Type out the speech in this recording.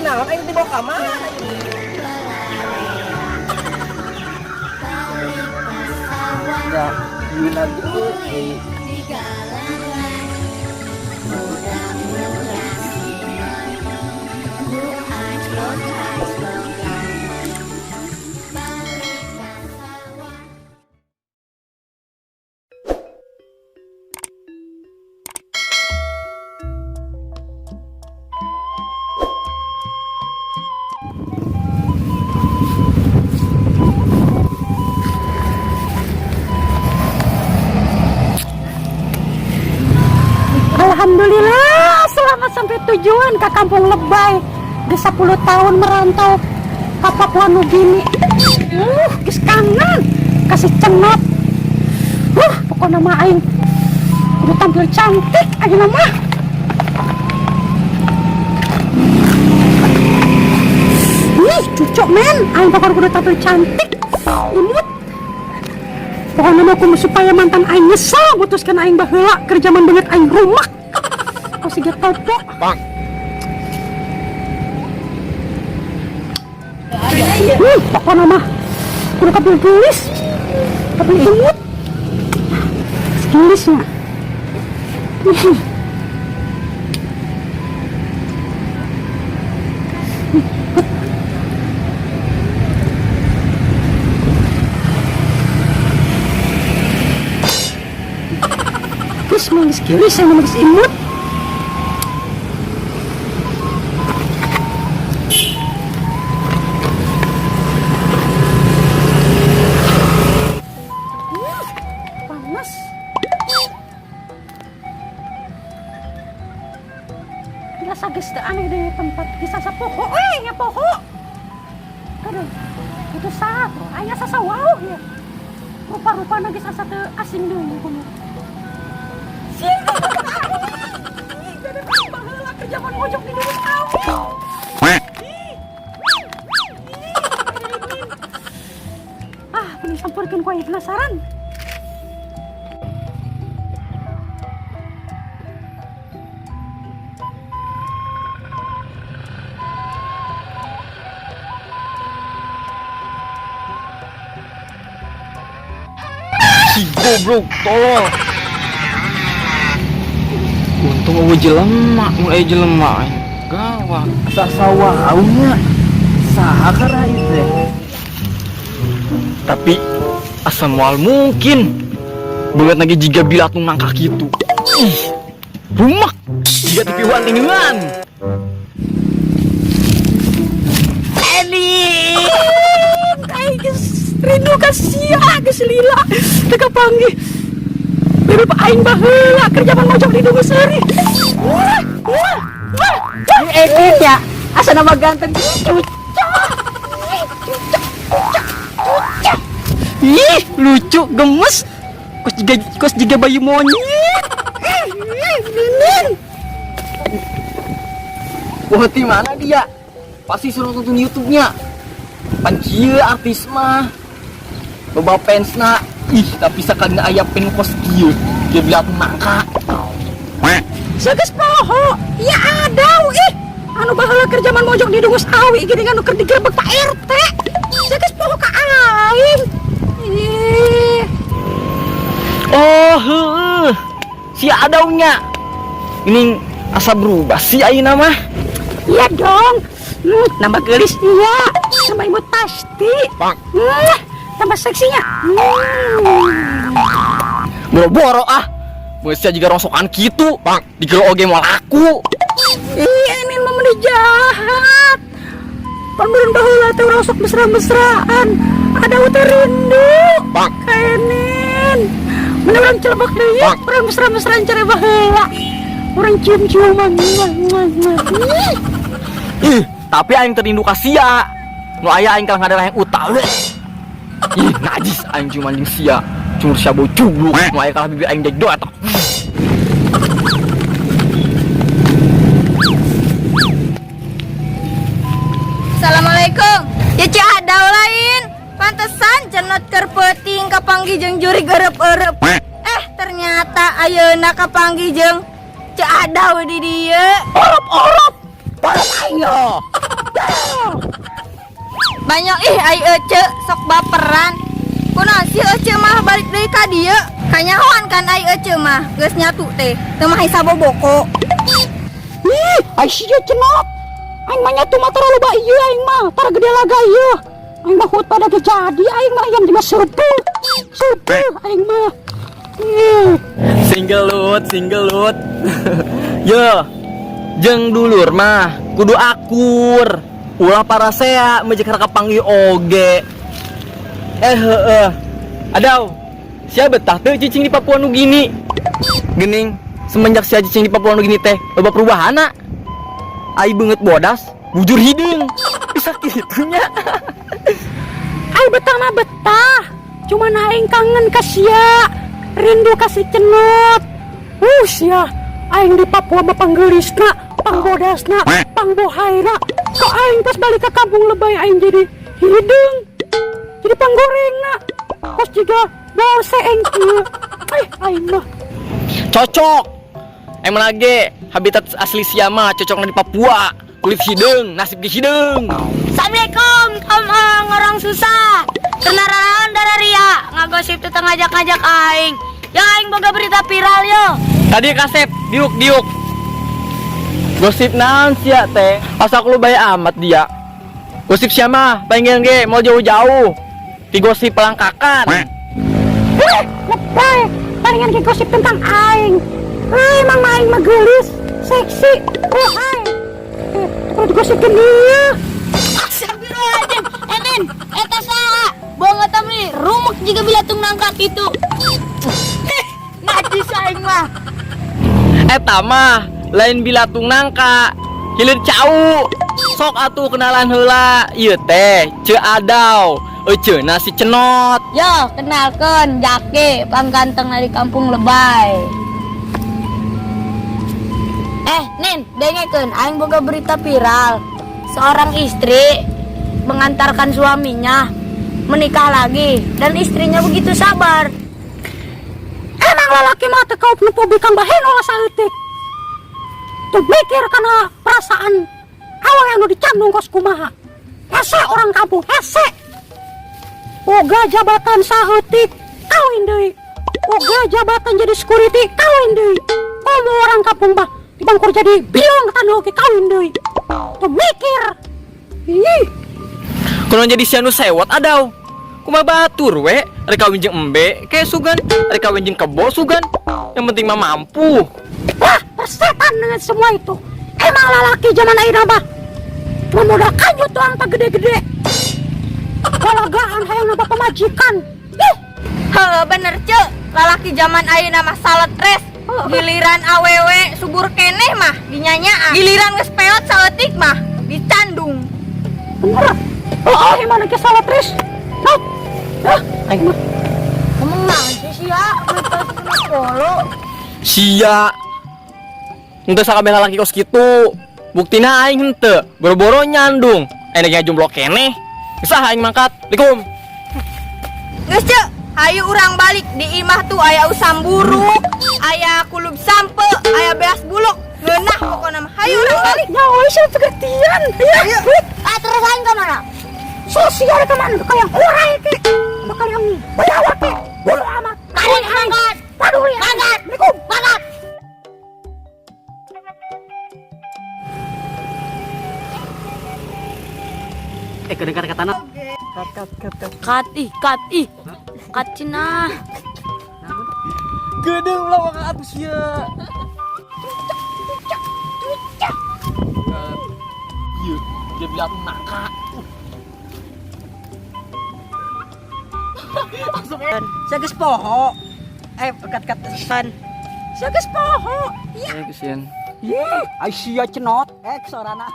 Naon aing dibawa ka mana? Ya, Yuna deui. Alhamdulillah, selamat sampai tujuan ke Kampung Lebay. Di 10 tahun merantau ke Papua Nugini. Geus kangen kasih cenot. Pokoknya mah aing kudu tampil cantik aja mah. Ih, cucok men, aing pokoknya kudu tampil cantik. Imut. Pokoknya mah kudu supaya mantan aing nyesel mutuskan aing baheula keur zaman beungeut aing rumak. Kok siga topo. Pokoknya mah kudu tampil geulis. Tampil imut. Geulisnya. Terus mah geus geulis, aing mah geus imut. Panas. Gila sages teu aneh deh tempat bisa sapoho euy nya poho. Aduh, itu saha tuh? Aya sasawauh ya. Rupa-rupana geus asa teu asing deui kuno. Sieun baheula keur zaman mojok di Gunung Awi. Ah, mending sampeurkeun ku aing penasaran. Si goblok tolol. Untung eueuh jelema, mun aya jelema aing. Gawat. Asa sawaunya. Saha karena itu teh? Tapi asa moal mungkin. Beungeut lagi jiga bilat nu nangka kitu. Ih, rumak. Jiga TV One tingeungan. Elin, aing geus rindu ka sia geus lila teu kapanggih. Bebe aing baheula keur zaman mojok di Dungu Seuri. Wah, wah, wah. Elin ya, asa nama ganteng cucok. Cucok. Ih, lucu, gemes. Kos jiga bayi monyet. Ninin. Wah, di mana dia? Pasti suruh nonton YouTube-nya. Pan kieu artis mah. Loba fansna. Ih, tapi sakali aya pen kos kieu. Dia bilang nangka. Sageus poho. Ya adau ih. Anu baheula keur zaman mojok di Dungus Awi geuning anu keur digerebek Pak RT. Sageus poho ka aing. Ih. Oh, heueuh. Si adaunya. Ini asa berubah si ayeuna mah. Iya dong. Nambah geulis iya. Tambah imut pasti. Tambah seksinya. Boro-boro ah. Geus juga rongsokan kitu. Digelo oge moal laku. Iya, ini mah meni jahat. Pan meureun baheula teh urang sok mesra-mesraan. Ada teh rindu. Kaenin. Mun urang celebek deui, urang mesra-mesraan cara baheula. Urang cium-ciuman. Muah, muah, muah. Ih. Ih, tapi aing terindu ka sia. Nu aya aing kalah ngadarah yang utal. Ih, najis aing cium anjing sia. Cumur sia bau cubluk. Nu aya kalah bibir aing dedo eta. Assalamualaikum. Ya Cik Adau lain. Pantesan cenot keur peuting kapanggih jeung jurig eureep-eureep. Ternyata ayeuna kapanggih jeung Cik Adau di dieu. Orop-orop. Orop aing yo. Banyak ih ai ece sok baperan. Kunaon sih ece mah balik deui ka dieu? Kanyahoan kan ai ece mah geus nyatu teh. Teu mah saboboko. Ih, ai sia Cenot. Aing mah nyatu mah tara loba ieu aing mah, tara gede laga ieu. Aing mah hut pada ge jadi aing mah yang juga surpeuh. Surpeuh aing mah. Ih. Single lut, single lut. Yo, jeung dulur mah kudu akur. Ulah parasea meujeuh kapanggih oge. Eh heeh. Adaw, sia betah teu cicing di Papua Nugini? Gening, semenjak sia cicing di Papua Nugini teh loba perubahanna. Ai beungeut bodas, bujur hideung. Bisa kitu nya. Ai betah mah betah. Cuman aing kangen ka sia. Rindu ka si Cenot. Sia, aing di Papua mah panggeulisna, pangbodasna, pangbohaina. Kok aing pas balik ke kampung lebay aing jadi hideung. Jadi panggorengna. Kos juga bose aing kieu. Eh, aing mah. Cocok. Emang lagi habitat asli sia mah cocokna di Papua. Kulit hideung, nasib ge hideung. Assalamualaikum, kaum orang susah. Tenaraon dararia ngagosip tentang ngajak-ngajak aing. Ya aing boga berita viral yo. Tadi kasep, diuk diuk. Gosip naon sia teh? Asa aku lu bae amat dia. Gosip sia mah pengen ge mau jauh-jauh. Di gosip pelangkakan. Eh, lebay. Palingan ge gosip tentang aing. Eh, emang aing mah geulis, seksi. Oh, hai. Eh, perlu digosipin dia. Astagfirullahaladzim. Enin, eta saha? Banget nih, rumek juga bilatung nangka gitu. Najis aing mah. Eta mah lain bilatung nangka, hilir cau. Sok atuh kenalan heula. Ieu teh Ceu Adaw, Eceuna si Cenot. Yo, kenalkan Jake, pangganteng dari kampung Lebay. Eh, Nin, dengekeun aing boga berita viral. Seorang istri mengantarkan suaminya menikah lagi dan istrinya begitu sabar. Emang lalaki mah teu kaup nu bikang baheno lah saeutik. Tuh mikir karena perasaan awewe anu dicandung kos kumaha. Hese orang kampung hese. Boga jabatan saeutik kawin deui. Boga jabatan jadi security kawin deui. Komo orang kampung mah dibangkur jadi biung tanu oge kawin deui. Tuh mikir. Ih. Kunaon jadi sia nu sewot, Adaw? Kumaha batur we, rek kawin jeung embe ke sugan, rek kawin jeung kebo sugan. Yang penting mah mampu. Wah, persetan dengan semua itu. Emang lalaki zaman ayeuna mah cuma modal kanjut doang tak gede-gede. Lalagaan hayang nambah pamajikan. Ih, Heuh, bener cek. Lalaki zaman ayeuna mah stres. Giliran awewe subur keneh mah dinyanyaan. Giliran geus peot saeutik mah dicandung. Bener. Oh, emang lagi salah terus. Nah, ah, aing mah. Ngomong naon sih sia? Polo. Sia. Henteu sakabeh lalaki kos kitu. Buktina aing henteu, boro-boro nyandung. Aing lagi jomblo keneh. Geus ah aing mangkat. Assalamualaikum. Geus cek, hayu urang balik di imah tuh aya usam buruk, aya kulub sampe, aya beas buluk. Ngeunah pokona mah. Hayu urang balik. Nyawa sih pengertian. Ya. Ah, terus aing ka mana? Sosial ke mana? Bakal yang orai ke? Bakal yang berlawak ke? Bodo amat. Balik mangkat. Paduli. Mangkat. Assalamualaikum. Mangkat. Eh, kedengar kata anak. Kat ih, kat ih. Kat cenah. Geudeung lawak atuh sia. Ieu, dia bilang nangka. Saya geus poho. Eh, kat kat san. Sia geus poho. Eh, kesian. Ih, ai sia Cenot. Eh, sorana.